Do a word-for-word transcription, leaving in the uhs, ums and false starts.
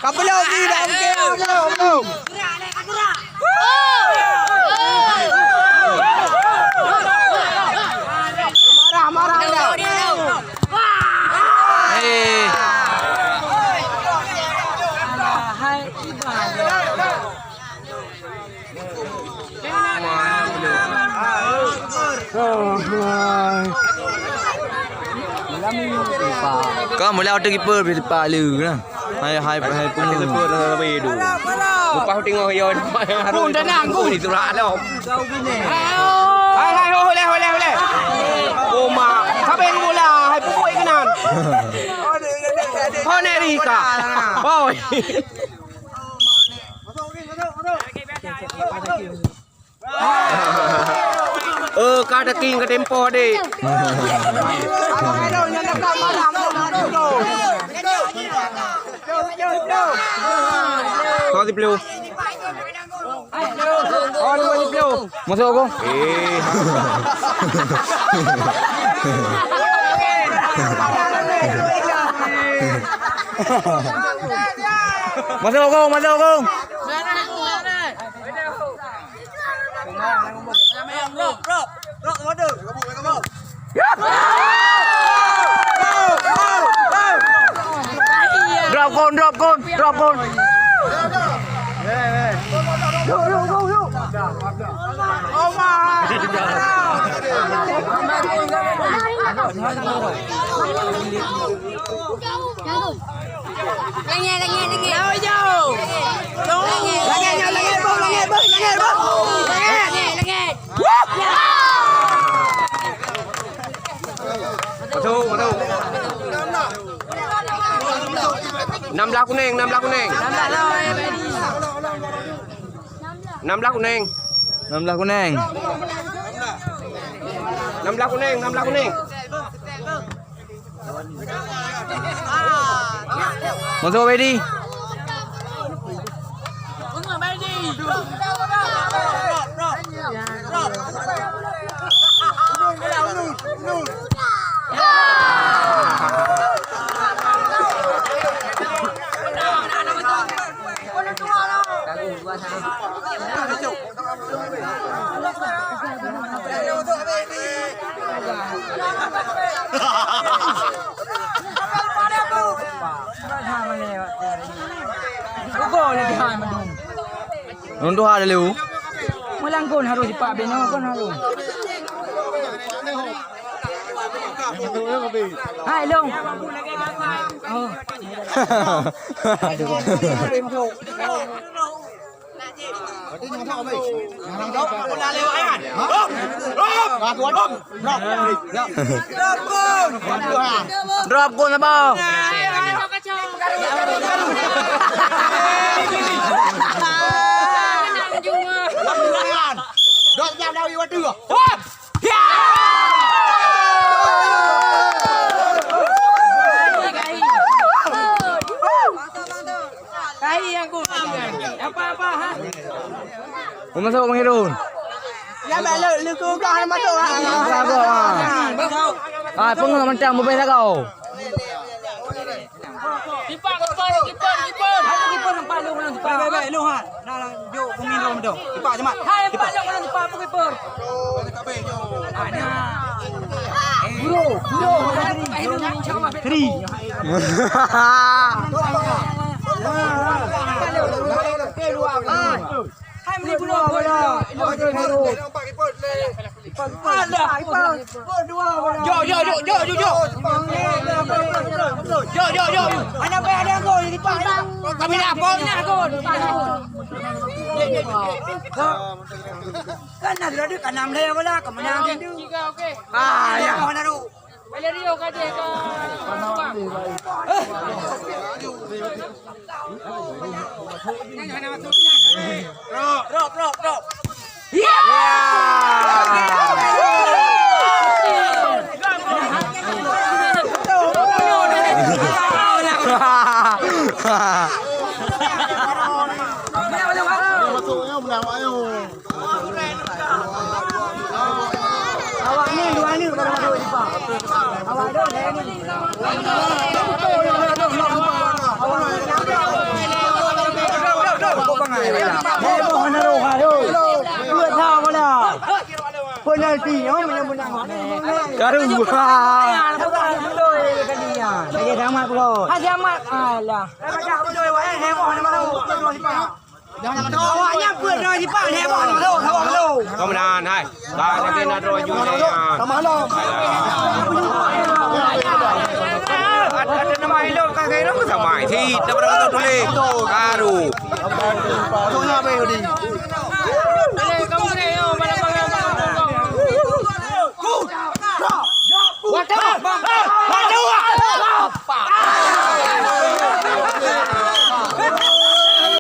Ka belum ni, dah, okey, belum, belum. Marah, marah, dah. Eh. Ka mulai waktu kiper, kiper le lah. Hai, hai, hai, pungo. Upah tengok yo. Pun tenang, pun. Di surah dah. Hai, hai, ho, leh, ho, leh, ho, leh. Oh, mak. Siapa yang bola? Hai, pupuk keunan. Ho, Neri, ka. Boy. Eh, ka taking ka tempo, dek. Kau di pelu. Oh, dua di pelu. Masuk aku. Eh. Masuk aku, masuk aku. Drop kon, drop kon, drop kon. Langit, langit, langit. Langit, langit, langit, boh, langit, boh, langit, boh. Langit, langit, langit. Masuk, masuk. Enam belas kuning, enam belas kuning. Enam belas kuning. Enam belas kuning. Enam belas kuning, enam belas kuning. Masuk, Bedi. Untuk ada leu. Melangkon harus dipak beno kan harus. Hai, Long. Oh. Aduh. Drop kon apa? Drop jam dah waktu. Hop! Ya! Kai yang ku. Apa-apa, ha? Mau masuk, Bang Irun? Ya, balik lu ke kau, masuk, ha? Masuk, ha? Ah, pengen mentang, bebas lah kau. Kiper, kiper, kiper, kiper. Kiper nampak lu, lu kiper. Baik, baik, baik, lu, ha. Nah, nah, jok pemain lu, tu. Kiper, cemat. Hai, empat lu, lu kiper, apa kiper? Ada. Bro, bro. Three. Hai, meni bunoe, bunoe. Alah. Jok, jok, jok, jok, jok, jok. Jok, jok, jok, jok. Anak baik ada gol, di depan. Kami nak gol, nak gol. Kan dah ada, kan enam leh bola, kemenangan tu. Ah, ya. Mana tu? Drop, drop, drop, drop. Ya! Masuk, ayo, menang, ayo. Awak ni dua ni baru masuk Lipa. Awak tu saya ni. Awak ni. Heboh na roh hai. Buat dah bola. Penalti, oh, meunang-meunang. Karu. Saja tamat pula. Haji Amat. Alah. Awaknya peuet droe sipak, heboh na roh, heboh na roh. Kau menahan hai. Ka lagèe na droe ju nyan. Ada, ada nama ilok ka ilok sama. Sit daripada kata tulis. Karu.